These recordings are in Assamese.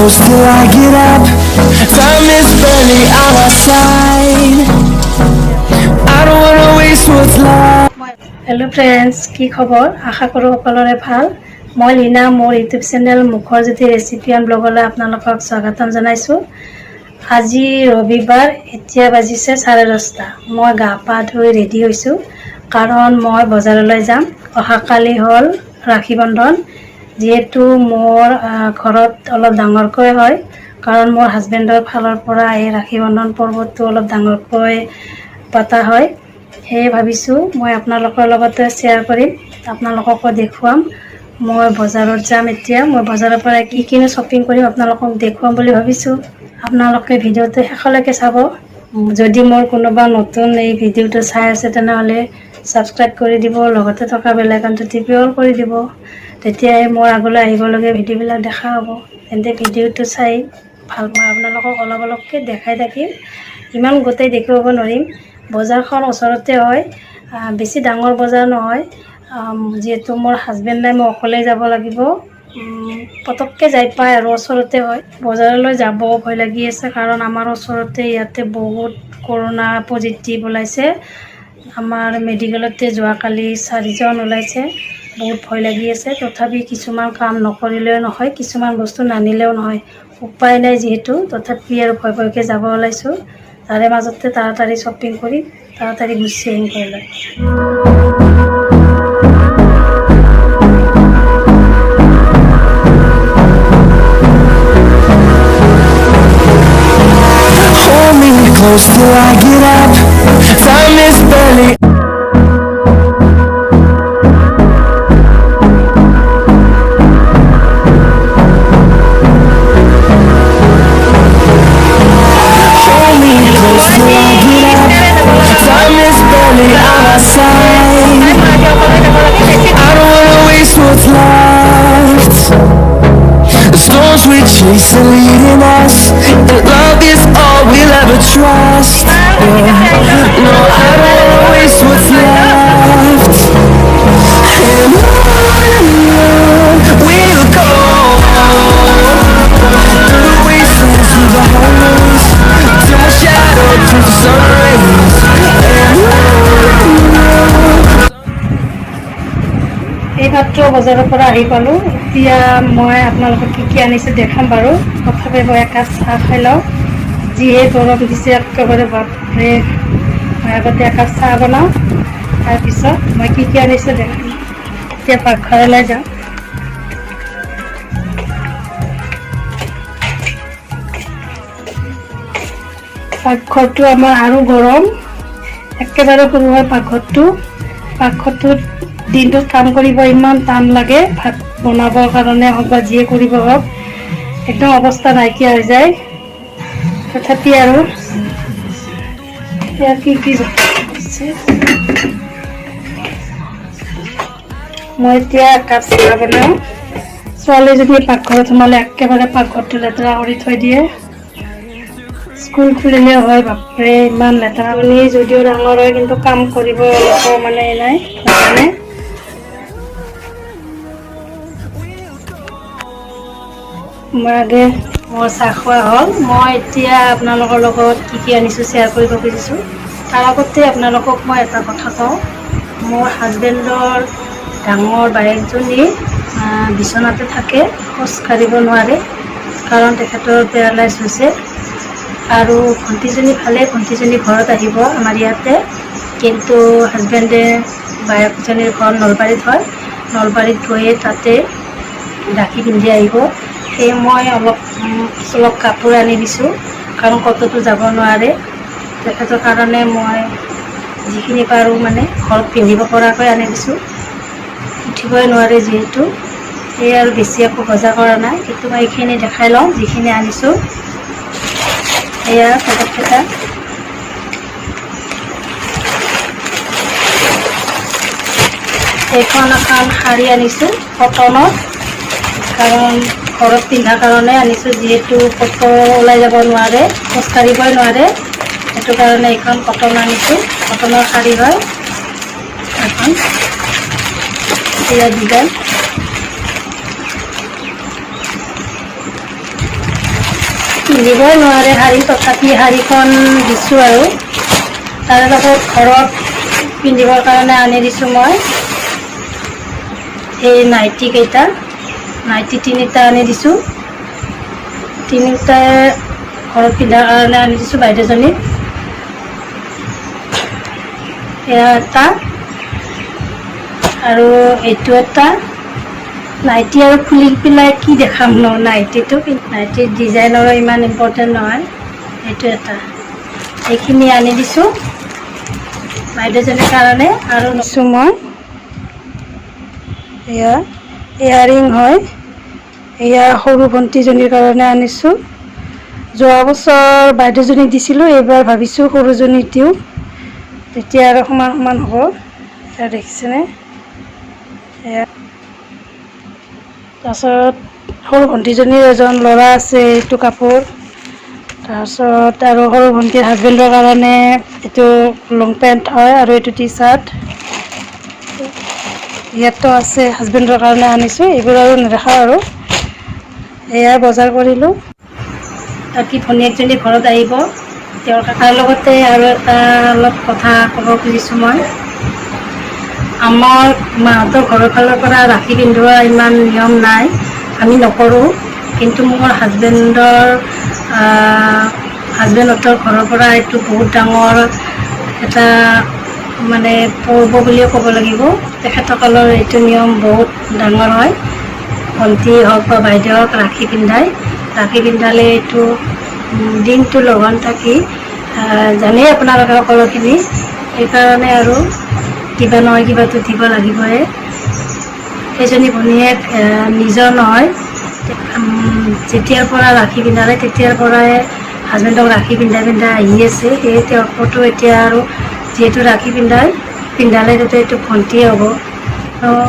Close till I get up. Time is barely on our side. I don't wanna waste what's left. Hello' friends, কি খবৰ? আশা কৰোঁ সকলোৰে ভাল। মই লীনা, মোৰ ইউটিউব চেনেল মুখৰ জ্যোতি ৰেচিপি এণ্ড ব্লগলৈ আপোনালোকক স্বাগতম জনাইছোঁ। আজি ৰবিবাৰ, এতিয়া বাজিছে 10:30। মই গা পা ধুই ৰেডি হৈছোঁ, কাৰণ মই বজাৰলৈ যাম। অহাকালি হ'ল ৰাখী বন্ধন। যিহেতু মোৰ ঘৰত অলপ ডাঙৰকৈ হয়, কাৰণ মোৰ হাজবেণ্ডৰ ফালৰ পৰা এই ৰাখী বন্ধন পৰ্বটো অলপ ডাঙৰকৈ পতা হয়। সেয়ে ভাবিছোঁ মই আপোনালোকৰ লগতে শ্বেয়াৰ কৰিম, আপোনালোককো দেখুৱাম। মই বজাৰত যাম এতিয়া। মই বজাৰৰ পৰা কি কিনো শ্বপিং কৰিম, আপোনালোকক দেখুৱাম বুলি ভাবিছোঁ। আপোনালোকে ভিডিঅ'টো শেষলৈকে চাব। যদি মোৰ কোনোবা নতুন এই ভিডিঅ'টো চাই আছে, তেনেহ'লে ছাবস্ক্ৰাইব কৰি দিব, লগতে থকা বেল আইকনটো টিপি অল কৰি দিব। তেতিয়াহে মোৰ আগলৈ আহিবলগীয়া ভিডিঅ'বিলাক দেখা হ'ব। তেন্তে ভিডিঅ'টো চাই ভাল, মই আপোনালোকক অলপ অলপকৈ দেখাই থাকিম, ইমান গোটেই দেখুৱাব নোৱাৰিম। বজাৰখন ওচৰতে হয়, বেছি ডাঙৰ বজাৰ নহয়। যিহেতু মোৰ হাজবেণ্ড নাই, মই অকলেই যাব লাগিব। পটককৈ যাই পায় আৰু ওচৰতে হয়। বজাৰলৈ যাব ভয় লাগি আছে, কাৰণ আমাৰ ওচৰতে ইয়াতে বহুত কৰোণা পজিটিভ ওলাইছে। আমাৰ মেডিকেলতে যোৱাকালি চাৰিজন ওলাইছে। বহুত ভয় লাগি আছে। তথাপি কিছুমান কাম নকৰিলেও নহয়, কিছুমান বস্তু নানিলেও নহয়, উপায় নাই যিহেতু। তথাপি আৰু ভয় ভয়কৈ যাব ওলাইছোঁ। তাৰে মাজতে তাড়াতাড়ি শ্বপিং কৰি তাড়াতাড়ি গুচি আহিম ঘৰলৈ। Hold me close till I get up. Time is barely Hold me close till I get up. Time is barely on our side. I don't wanna waste what's left. The storms we chase are leading us, and love is all we'll ever trust. Yeah. No, I don't wanna waste what's left. And on we'll go through the wastelands, through the highways, till my shadow turns to sun rays. And on এইমাত্ৰ বজাৰৰ পৰা আহি পালোঁ। এতিয়া মই আপোনালোকক কি কি আনিছোঁ দেখাম বাৰু। প্ৰথমে মই একাপ চাহ খাই লওঁ। যিহে গৰম দিছে একেবাৰে, বাপৰে! মই আগতে একাপ চাহ বনাওঁ, তাৰপিছত মই কি কি আনিছোঁ দেখাম। এতিয়া পাকঘৰলৈ যাওঁ। পাকঘৰটো আমাৰ আৰু গৰম, একেবাৰে সৰু হয় পাকঘৰটো। পাকঘৰটোত দিনটোত কাম কৰিব ইমান টান লাগে, ভাত বনাবৰ কাৰণে হওক বা যিয়ে কৰিব হওক, একদম অৱস্থা নাইকিয়া হৈ যায়। তথাপি আৰু এতিয়া কি কি আছে, মই এতিয়া একাপ চাহ বনাওঁ। ছোৱালীজনী পাকঘৰত সোমালে একেবাৰে পাকঘৰটো লেতেৰা কৰি থৈ দিয়ে। স্কুল খুলিলে হয়, বাপৰে, ইমান লেতেৰা। আপুনি যদিও ডাঙৰ হয়, কিন্তু কাম কৰিব অলপো মানে নাই, নাজানে। মই আগে মোৰ চাহ খোৱা হ'ল। মই এতিয়া আপোনালোকৰ লগত কি কি আনিছোঁ শ্বেয়াৰ কৰিব খুজিছোঁ। তাৰ আগতে আপোনালোকক মই এটা কথা কওঁ। মোৰ হাজবেণ্ডৰ ডাঙৰ বায়েকজনী বিচনাতে থাকে, খোজ কাঢ়িব নোৱাৰে, কাৰণ তেখেতৰ পেৰালাইজ হৈছে। আৰু ভণ্টিজনী ভালে, ভণ্টিজনী ঘৰত আহিব আমাৰ ইয়াতে। কিন্তু হাজবেণ্ডে বায়েকজনীৰ ঘৰ নলবাৰীত হয়, নলবাৰীত গৈয়ে তাতে ৰাখি পিন্ধি আহিব। সেয়ে মই অলপ চলপ কাপোৰ আনি দিছোঁ, কাৰণ ক'তোতো যাব নোৱাৰে। তেখেতৰ কাৰণে মই যিখিনি পাৰোঁ মানে ঘৰত পিন্ধিব পৰাকৈ আনি দিছোঁ। উঠিবই নোৱাৰে যিহেতু, সেয়ে আৰু বেছি একো বজাৰ কৰা নাই। কিন্তু মই এইখিনি দেখাই লওঁ যিখিনি আনিছোঁ। এয়া পেকেটকেইটা। এইখন এখন শাৰী আনিছোঁ কটনৰ, কাৰণ ঘৰত পিন্ধাৰ কাৰণে আনিছোঁ। যিহেতু ক'তো ওলাই যাব নোৱাৰে, খোজকাঢ়িবই নোৱাৰে, সেইটো কাৰণে এইখন কটন আনিছোঁ। কটনৰ শাৰী হয় এখন। এয়া ডিজাইন। পিন্ধিবই নোৱাৰে শাৰী, তথাপি শাৰীখন দিছোঁ আৰু তাৰ লগত ঘৰত পিন্ধিবৰ কাৰণে আনি দিছোঁ মই এই নাইটি কেইটা। নাইটি তিনিটা আনি দিছোঁ, তিনিটাই ঘৰত পিন্ধাৰ কাৰণে আনি দিছোঁ বাইদেউজনীক। এয়া এটা আৰু এইটো এটা নাইটি। আৰু খুলি পেলাই কি দেখাম ন নাইটিটো, নাইটিৰ ডিজাইনৰো ইমান ইম্পৰ্টেণ্ট নহয়। এইটো এটা, এইখিনি আনি দিছোঁ বাইদেউজনীৰ কাৰণে। আৰু দিছোঁ মই এয়া ইয়াৰিং হয়, এয়া সৰু ভণ্টিজনীৰ কাৰণে আনিছোঁ। যোৱা বছৰ বাইদেউজনীক দিছিলোঁ, এইবাৰ ভাবিছোঁ সৰুজনীক দিওঁ, তেতিয়া আৰু সমান সমান হ'ব। এয়া দেখিছেনে? এয়া তাৰপাছত সৰু ভণ্টিজনীৰ এজন ল'ৰা আছে, এইটো কাপোৰ। তাৰপাছত আৰু সৰু ভণ্টিৰ হাজবেণ্ডৰ কাৰণে এইটো লং পেণ্ট হয় আৰু এইটো টি চাৰ্ট। ইয়াতো আছে, হাজবেণ্ডৰ কাৰণে আনিছোঁ। এইবোৰ আৰু নেদেখাওঁ আৰু। এয়া বজাৰ কৰিলোঁ। বাকী ভনীয়েকজনী ঘৰত আহিব, তেওঁৰ তাৰ লগতে আৰু এটা অলপ কথা ক'ব খুজিছোঁ মই। আমাৰ মাহঁতৰ ঘৰৰ ফালৰ পৰা ৰাখি পিন্ধোৱা ইমান নিয়ম নাই, আমি নকৰোঁ। কিন্তু মোৰ হাজবেণ্ডহঁতৰ ঘৰৰ পৰা এইটো বহুত ডাঙৰ এটা মানে পৰ্ব বুলিয়ে ক'ব লাগিব। তেখেতসকলৰ এইটো নিয়ম বহুত ডাঙৰ হয়। ভণ্টি হওক বা বাইদেউ হওক ৰাখি পিন্ধায়। ৰাখি পিন্ধালে এইটো দিনটো লঘোণ থাকি জানেই আপোনালোকে সকলোখিনি, সেইকাৰণে আৰু কিবা নহয় কিবাটো দিব লাগিবই। সেইজনী ভনীয়েক নিজৰ নহয়, যেতিয়াৰ পৰা ৰাখি পিন্ধালে তেতিয়াৰ পৰাই হাজবেণ্ডক ৰাখি পিন্ধাই পিন্ধাই আহি আছে। সেয়ে তেওঁকতো এতিয়া আৰু যিহেতু ৰাখি পিন্ধালে তেতিয়া এইটো ভণ্টিয়ে হ'ব।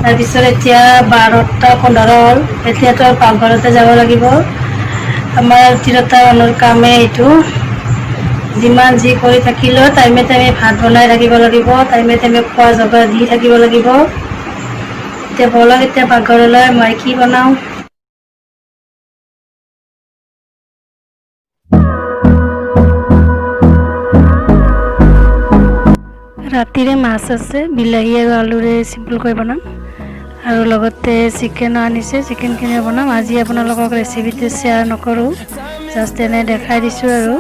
তাৰপিছত এতিয়া 12:15 হ'ল, এতিয়াতো আৰু পাকঘৰতে যাব লাগিব। আমাৰ তিৰোতা মানুহৰ কামেই এইটো, যিমান যি কৰি থাকিলেও টাইমে টাইমে ভাত বনাই থাকিব লাগিব, টাইমে টাইমে খোৱা যোগাৰ দি থাকিব লাগিব। এতিয়া ব'লক এতিয়া পাকঘৰলৈ, মই কি বনাওঁ। ৰাতিৰে মাছ আছে, বিলাহী আৰু আলুৰে চিম্পলকৈ বনাম, আৰু লগতে চিকেনো আনিছে, চিকেনখিনিও বনাম। আজি আপোনালোকক ৰেচিপিটো শ্বেয়াৰ নকৰোঁ, জাষ্ট এনে দেখাই দিছোঁ আৰু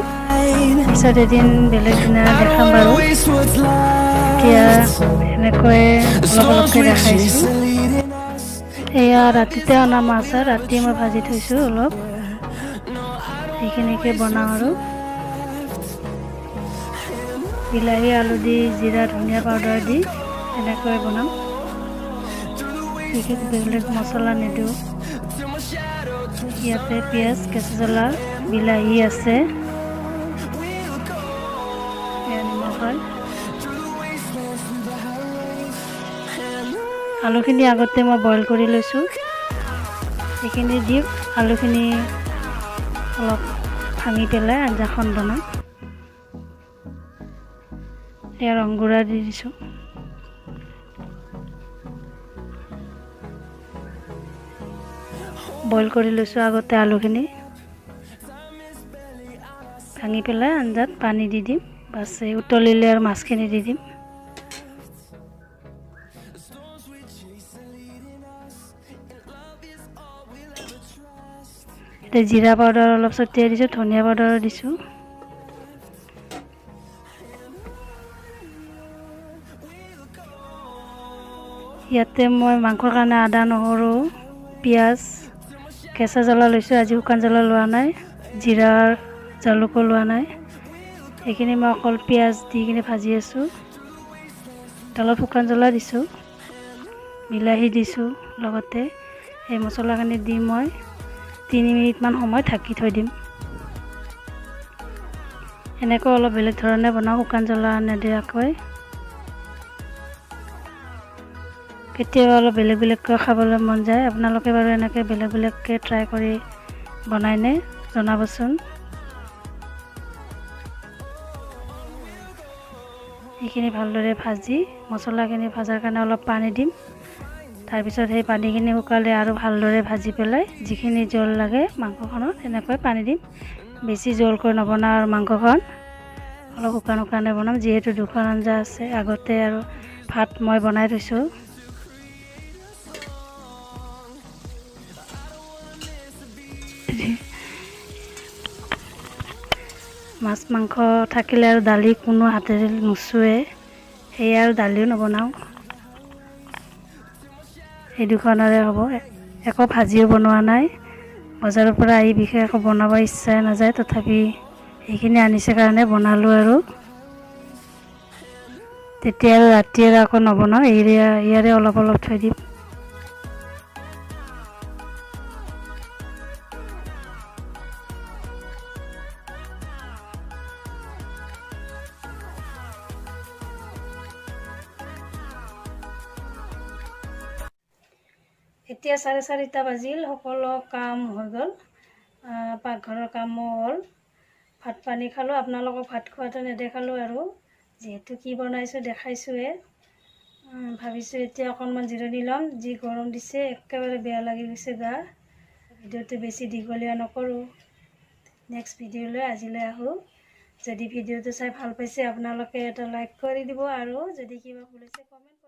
পিছত এদিন বেলেগ দিনা দেখাম বাৰু। এতিয়া এনেকৈ অলপ অলপকৈ দেখাইছোঁ। এয়া ৰাতিতে অনা মাছ, ৰাতি মই ভাজি থৈছোঁ অলপ, সেইখিনিকে বনাওঁ। আৰু বিলাহী আলু দি জিৰা ধনিয়া পাউডাৰ দি এনেকৈ বনাম, বিশেষ বেলেগ মছলা নিদিওঁ। ইয়াতে পিঁয়াজ, কেঁচা জ্বলা, বিলাহী আছে, নিমখ হয়। আলুখিনি আগতে মই বইল কৰি লৈছোঁ, সেইখিনি দি আলুখিনি অলপ ভাঙি পেলাই আঞ্জাখন বনাম। এয়া ৰং গুড়া দি দিছোঁ। বইল কৰি লৈছোঁ আগতে আলুখিনি, ভাঙি পেলাই আঞ্জাত পানী দি দিম, বাছ উতলিলে আৰু মাছখিনি দি দিম। এতিয়া জিৰা পাউডাৰ অলপ ছটিয়াই দিছোঁ, ধনিয়া পাউডাৰো দিছোঁ। ইয়াতে মই মাংসৰ কাৰণে আদা, নহৰু, পিঁয়াজ, কেঁচা জ্বলা লৈছোঁ। আজি শুকান জ্বলা লোৱা নাই, জিৰাৰ জালুকো লোৱা নাই। সেইখিনি মই অকল পিঁয়াজ দি কিনে ভাজি আছোঁ। অলপ শুকান জ্বলা দিছোঁ, বিলাহী দিছোঁ, লগতে এই মছলাখিনি দি মই 3 মিনিটমান সময় ঢাকি থৈ দিম। এনেকৈ অলপ বেলেগ ধৰণে বনাওঁ, শুকান জ্বলা নিদিয়াকৈ। কেতিয়াবা অলপ বেলেগ বেলেগকৈ খাবলৈ মন যায়। আপোনালোকে বাৰু এনেকৈ বেলেগ বেলেগকৈ ট্ৰাই কৰি বনাইনে জনাবচোন। এইখিনি ভালদৰে ভাজি মছলাখিনি ভজাৰ কাৰণে অলপ পানী দিম। তাৰপিছত সেই পানীখিনি শুকালে আৰু ভালদৰে ভাজি পেলাই যিখিনি জল লাগে মাংসখনত তেনেকৈ পানী দিম। বেছি জোলকৈ নবনাওঁ আৰু মাংসখন অলপ শুকান শুকানে বনাম, যিহেতু দুখন আঞ্জা আছে আগতে আৰু ভাত মই বনাই থৈছোঁ। মাছ মাংস থাকিলে আৰু দালি কোনো হাতেৰে নুচুৱে, সেয়ে আৰু দালিও নবনাওঁ, এই দুখনৰে হ'ব। একো ভাজিও বনোৱা নাই, বজাৰৰ পৰা আহি বিশেষ একো বনাব ইচ্ছাই নাযায়, তথাপি এইখিনি আনিছে কাৰণে বনালোঁ আৰু। তেতিয়া আৰু ৰাতি আৰু আকৌ নবনাওঁ, ইয়াৰে অলপ অলপ থৈ দিম। এতিয়া 4:30 বাজিল, সকলো কাম হৈ গ'ল, পাকঘৰৰ কামো হ'ল, ভাত পানী খালোঁ। আপোনালোকক ভাত খোৱাটো নেদেখালোঁ আৰু, যিহেতু কি বনাইছোঁ দেখাইছোঁৱে। ভাবিছোঁ এতিয়া অকণমান জিৰণি ল'ম, যি গৰম দিছে একেবাৰে বেয়া লাগি গৈছে গা। ভিডিঅ'টো বেছি দীঘলীয়া নকৰোঁ, নেক্সট ভিডিঅ'লৈ আজিলৈ আহোঁ। যদি ভিডিঅ'টো চাই ভাল পাইছে আপোনালোকে এটা লাইক কৰি দিব, আৰু যদি কিবা ভুল হৈছে কমেণ্ট